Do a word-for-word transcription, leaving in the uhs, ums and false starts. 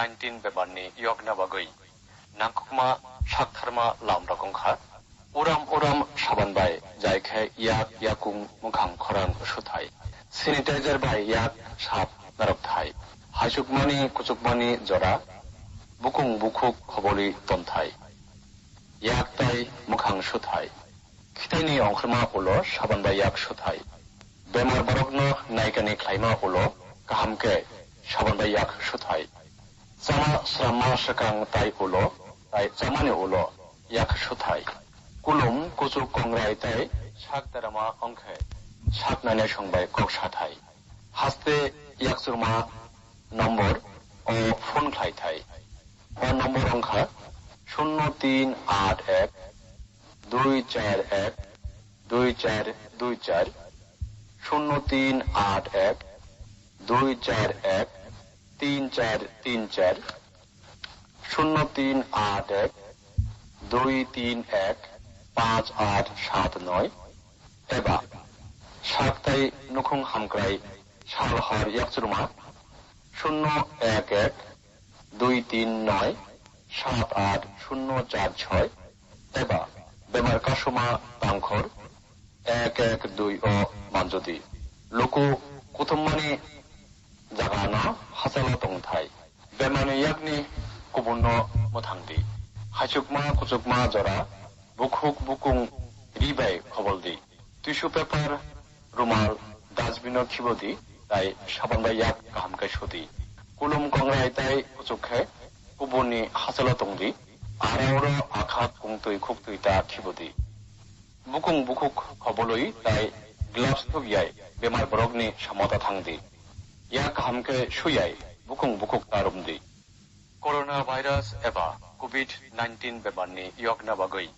nineteen bemarni yokna bagwi nangkukma saktharma lamrok wngkha. Uram uram saban bai jai khe yak, yakung, mwkhang, khorang suthai. Sanitizer bai yak sap narwkthai. Haichukmani kuchukmani jora, bukung bukhuk khobolwi tonthai. Yak tai mwkhang suthai. Khitaini ongkhorma ulo saban bai yak suthai. Bemar borokno naikani khlaima ulo kaham khe saban bai yak suthai. Chama sramma swkang tai ulo, tai chamani ulo yak suthai. Kulum, kuchuk, kongrai tai sak derama wngkhe sak nainai song bai kok sathai. Haste yakchurma nombor o phone khlai thai. O nombor wngkha shunno tin aat ek dui char ek dui char dui char, shunno tin aat ek dui char ek tin char tin char, shunno tin aat ek dui tin ek panch aat saat noi, eba sak tai nukhung hamkrai sal hor yakchurma shunno ek ek dui tin noi saat aat shunno char choi, eba bemar kasuma tangkhor ek ek dui o manjodi. Luku kuthumani jagano hachalo tongthai. Bemarni yakni kubunno mwthangdi. Haichukma kuchukma jora bukhuk bukung ri bai khoboldi. Tissue paper, rumal, dustbin o khibodi, tai saban bai yak kaham khe sudi. Kulum kongrai tai kuchuk khe kubunni hachalo tongdi. Araoro akhak kungtwi khuktwi ta khibodi. Bukung bukhuk khobolwi tai gloves thukyai bemar borokni samota thangdi. Yak kaham khe suyai bukung bukhuk ta rumdi. Corona virus eba covid nineteen bemarni yokna bagwi